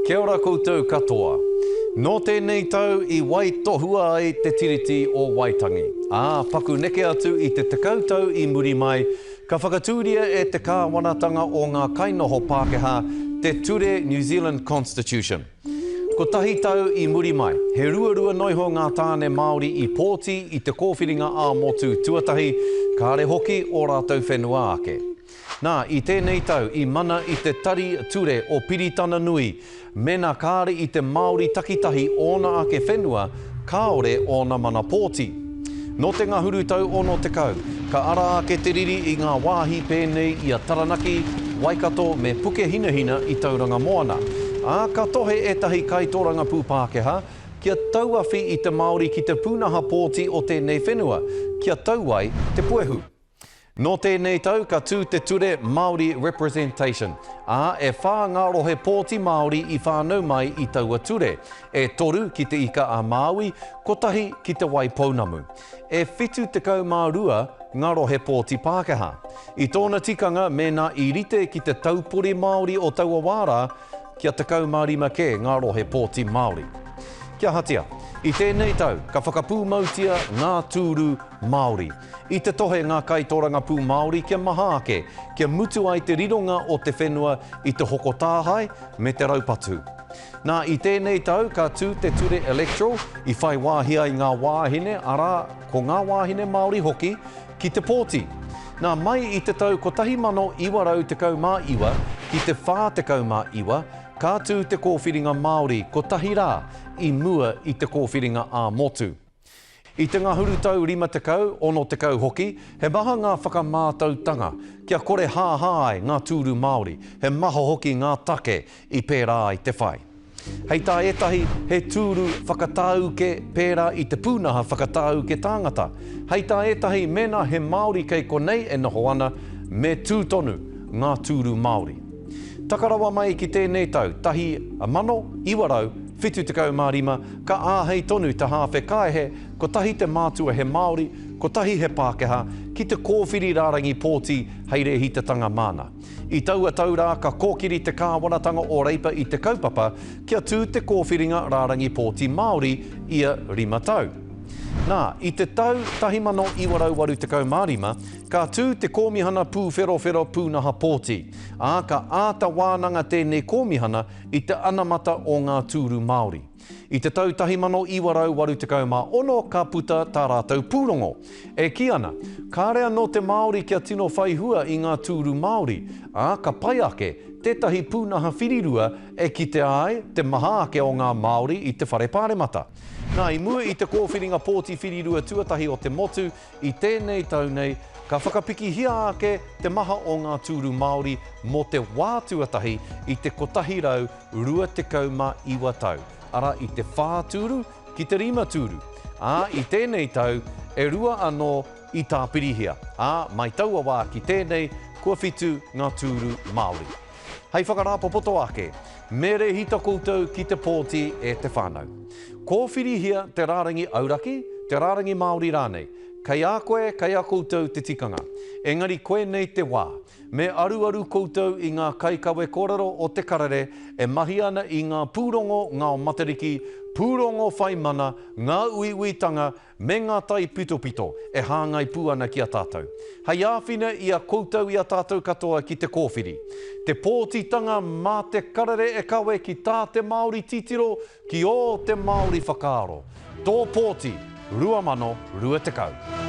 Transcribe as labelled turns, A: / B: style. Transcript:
A: Kia ora koutou katoa. Nō tēnei tau i waitohua ai te Tiriti o Waitangi, ā, paku neke atu i te 10 tau i muri mai, ka whakatūria e te kāwanatanga o ngā kainoho Pākehā te Ture New Zealand Constitution. Kotahi tau i muri mai, he ruarua noiho ngā tāne Māori i pōti i te kōwhiringa ā-motu tuatahi, kāre hoki ō rātou whenua ake. Nā, i tēnei tau i mana i te Tari Ture o Piritana Nui, mēnā kāre i te Māori takitahi ōna ake whenua, kāore ōna mana pōti. Nō te ngahuru tau 60, ka ara ake te riri i ngā wāhi pēnei i a Taranaki, Waikato me Pukehinahina i Tauranga Moana. Ā, ka tohe ētahi kaitōrangapū Pākehā kia tauawhi i te Māori ki te pūnaha pōti o tēnei whenua, kia tau ai te puehu. Nō tēnei tau ka tū te ture Māori Representation, ā, e whā ngā rohe pōti Māori i whānau mai i taua ture, e toru ki Te Ika-a-Māui, kotahi ki Te Wai Pounamu. E 72 ngā rohe pōti Pākehā. I tōna tikanga mēnā i rite ki te taupori Māori o taua wā rā, kia 15 kē ngā rohe pōti Māori. Kia ahatia, i tēnei tau ka whakapūmautia ngā tūru Māori. I te tohe ngā kaitōrangapū Māori kia maha ake, kia mutu ai te rironga o te whenua i te hoko tāhae me te raupatu. Nā, i tēnei tau ka tū te ture Electoral i whai wāhi ai ngā wāhine, arā, ko ngā wāhine Māori hoki, ki te pōti. Nā, mai i te tau 1919 ki te 49, ka tū te kōwhiringa Māori kotahi rā i mua i te kōwhiringa ā-motu. I te ngahuru tau 50, 60 hoki, he maha ngā whakamātautanga kia kore hāhā ai ngā tūru Māori, he maha hoki ngā take i pērā ai te whai. Hei tā ētahi, he tūru whakatāuke pērā i te pūnaha whakatāuke tāngata. Hei tā ētahi, mēnā he Māori kei konei e noho ana, me tū tonu ngā tūru Māori. Taka rawa mai ki tēnei tau, 1975, ka āhei tonu te hāwhe kāehe, kotahi te mātua he Māori, kotahi he Pākehā, ki te kōwhiri rārangi pōti hei rēhitatanga māna. I taua tau rā ka kōkiri te kāwanatanga o Reipa i te kaupapa kia tū te kōwhiringa rārangi pōti Māori ia rima tau. Nā, i te tau 1985, ka tū te Kōmihana Pūwherowhero Pūnaha Pōti, ā, ka āta wānanga tēnei kōmihana i te anamata o ngā tūru Māori. I te tau 1986 ka puta tā rātou pūrongo, e kī ana, kāre anō te Māori kia tino whai hua i ngā tūru Māori, ā, ka pai ake tētahi pūnaha whirirua e kitea ai te maha ake o ngā Māori i te Whare Pāremata. Nā, i mua i te kōwhiringa pōti whirirua tuatahi o te motu i tēnei tau nei, ka whakapikihia ake te maha o ngā tūru Māori mō te wā tuatahi i te 129 tau, arā i te whā tūru ki te rima tūru. Ā, i tēnei tau, e rua anō i tāpirihia, ā, mai taua wā ki tēnei, kua whitu ngā tūru Māori. Hei whakarāpopoto ake, me rēhita koutou ki te pōti e te whānau. Kōwhirihia te rārangi auraki, te rārangi Māori rānei. Kei a koe, kei a koutou te tikanga. Engari koinei te wā. Me aruaru koutou i ngā kaikawe kōrero o Te Karere e mahi ana i ngā pūrongo ngao Matariki, pūrongo whai mana, ngā uiuitanga, me ngā taipitopito e hāngai pū ana ki a tātou. Hei āwhina i a koutou i a tātou katoa ki te kōwhiri. Te pōtitanga mā te karere e kawe ki tā te Māori titiro, ki ō te Māori whakaaro. Tō pōti 2020.